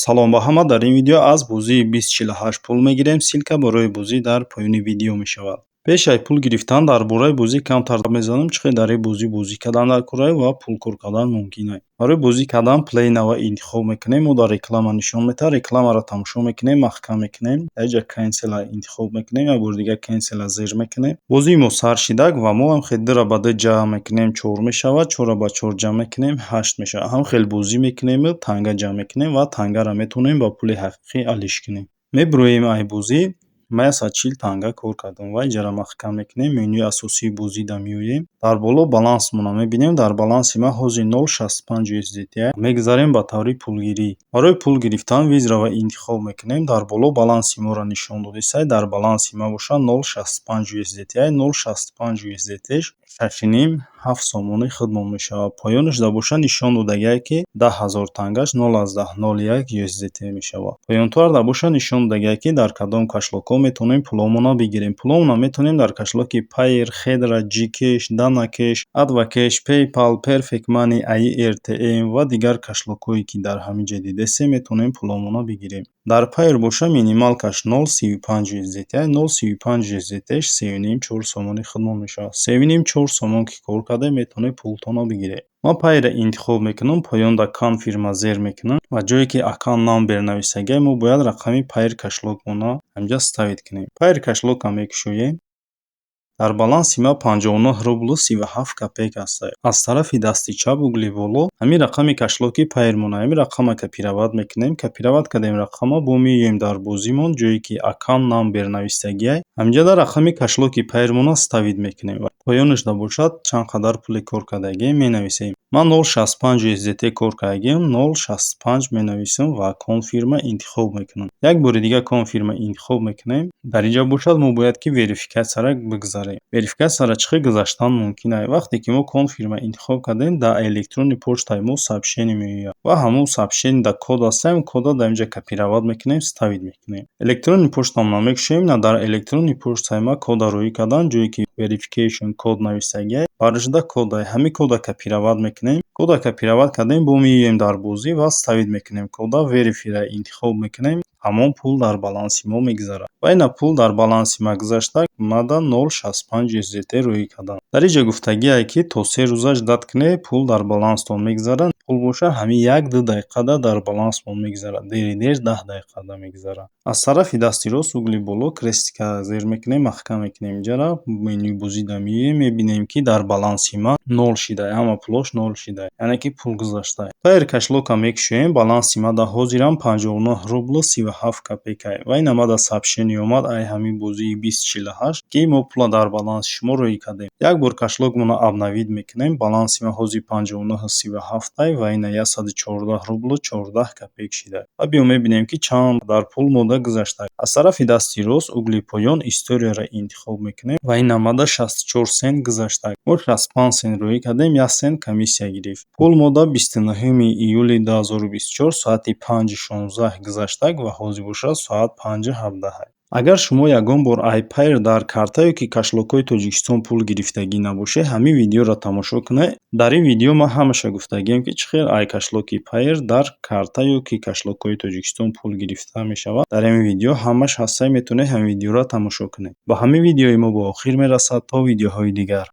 Салом ба ҳама. Дар ин видео аз бозии 2048 пул мегирем. Ссылка барои бозӣ дар поёни видео мешавад. Пеш аз пул гирифтан дар бораи бозӣ камтар мезанам, чӣ хел дар ин бозӣ бозӣ кардан дар кора ва пул кор кардан мумкин аст. Барои бозӣ кардан Play Now интихоб мекунем. Мо дар реклама нишон медиҳад, рекламаро тамошо мекунем, маҳкам мекунем. Дар инҷа Cancel интихоб мекунем, як бори дигар Cancel зер мекунем. Бозии мо сар шидак ва мо ҳам хел дура ба ду ҷамъ мекунем, чор мешавад, чорро ба чор ҷамъ мекунем, ҳашт мешавад. Ҳам хел бозӣ мекунему танга ҷамъ мекунем ва тангаро метавонем ба пули ҳақиқӣ алиш кунем. Мебироем ай бозӣ. Ман 140 танга кор кардам ва инҷаро маҳкам мекунем. Менюи асосии бозида меоем. Дар боло балансмонро мебинем. Дар баланси ман ҳозир 0,65 USDT. Мегзарем ба таври пулгирӣ. Барои пул гирифтан вызовро интихоб мекунем. Дар боло баланси моро нишон додисай. Дар баланси ман бошад 0,65 USDT. 0,65 USDT 6,5-7 сомони худмон мешавад. Поёнашда бошад нишон додагиае, ки 10 000 тангаш 0,01 USDT мешавад. Поёнтарда бошад нишон додагиае, ки дар кадом кошелёкҳо метавонем пуломонро бигирем. Пуломонро метавонем дар кошелёки Payeer, Хедра, Gcash, DanaCash, AdvCash, PayPal, Perfect Money, AirTM ва дигар кошелёкҳое, ки дар ҳамин ҷо дидесем, метавонем пуломонро бигирем. Дар Payeer бошад минималкаш 0,35 USDT, 0,35 USDT 3,5-4 сомони худмон мешавад. 3,5-4 сомон ки кор кардем, метавонед пултонро бигиред. Ман Payeer интихоб мекунам, поёнда Confirm зер мекунам ва ҷое ки Account Number нависагиай, мо бояд рақами Payeer кошелёкмонро ҳаминҷа ставить кунем. Payeer кошелёкро мекушоем. Дар баланси ман 59 рублу 37 копейк аст. Аз тарафи дасти чап, угли боло, ҳамин рақами кошелёки Payeer-мона, ҳамин рақамро копировать мекунем. Копировать кардем рақамро, бо меоем дар бозимон, ҷое ки Account Number навистагиай, ҳаминҷа дар рақами кошелёки Payeer-монро ставить мекунем ва поёнашда бошад чанд қадар пуле кор кардагием менависем. Ман 0,65 USDT кор кардагиам, 0,65 менависам ва Confirm интихоб мекунам. Як бори дигар Confirm интихоб мекунем. Дар инҷа бошад мо бояд ки верификатсияро бигзарем. Верификатсияро чӣ хел гузаштан мумкин аст? Вақте ки мо Confirm интихоб кардем, дар электронный почтаи мо сообщение меояд ва ҳамон сообщение дар код аст, ҳамин кодро дар инҷа копировать мекунем, ставить мекунем. Электронный почтамонро мекушоем. На дар электронный почтаи ма кодро рӯӣ кардан, ҷое ки Verification код навистагиай, баршуда код. Ҳамин кодро копировать мекунем. Кодро копировать кардем, бо меоем дар бозӣ ва ставить мекунем кодро, Verify-ро интихоб мекунем. Ҳамон пул дар баланси мо мегузарад. Ва ина пул дар баланси ма гузашта, мада 0,65 USDT рӯӣ кардам. Дар инҷа гуфтагиае, ки то 3 рӯза ждать кунед, пул дар баланстон мегузарад. Пул бошад ҳамин 1-2 дақиқада дар балансмон мегузарад. Дери дер 10 дақиқада мегузарад. Аз тарафи дасти рост, угли боло, крестика зер мекунем, маҳкам мекунем инҷаро. Менюи бозида меоем, мебинем, ки дар баланси ма нол шидае, ҳама пулош нол шидае, яъне ки пул гузаштае. Payeer кошелёкро мекушоем, баланси ма дар ҳозирам 59 рублу 37 копейкае. Ва ина мада сообщение омад ай ҳамин бозии 2048, ки мо пулро дар баланси шумо рӯӣ кардем. Як бор кошелёкмонро обновить мекунем, баланси ма ҳозир 59,37-ай ва ина 114 рублу 14 копейк шидае. Ва биё мебинем, ки чанд дар пул мода гузаштае. Аз тарафи дасти рост, угли поён, Историяро интихоб мекунем ва ина мада 64 сент гузаштае. Мо 65 сент рӯӣ кардем, 1 сент комиссия гирифт. Пул мода 29-июли 2024 соати 5:16 гузаштак ва ҳозир бошад соат 5:17. Агар шумо ягон бор ай Payeer дар карта ё ки кошелёкҳои Тоҷикистон пул гирифтагӣ набошед, ҳамин видеоро тамошо кунед. Дар ин видео ман ҳамаша гуфтагиам, ки чӣ хел ай кошелёки Payeer дар карта ё ки кошелёкҳои Тоҷикистон пул гирифта мешавад. Дар ҳамин видео ҳамаш ҳастае, метавонед ҳамин видеоро тамошо кунед. Ба ҳамин видеои мо ба охир мерасад. То видеоҳои дигар.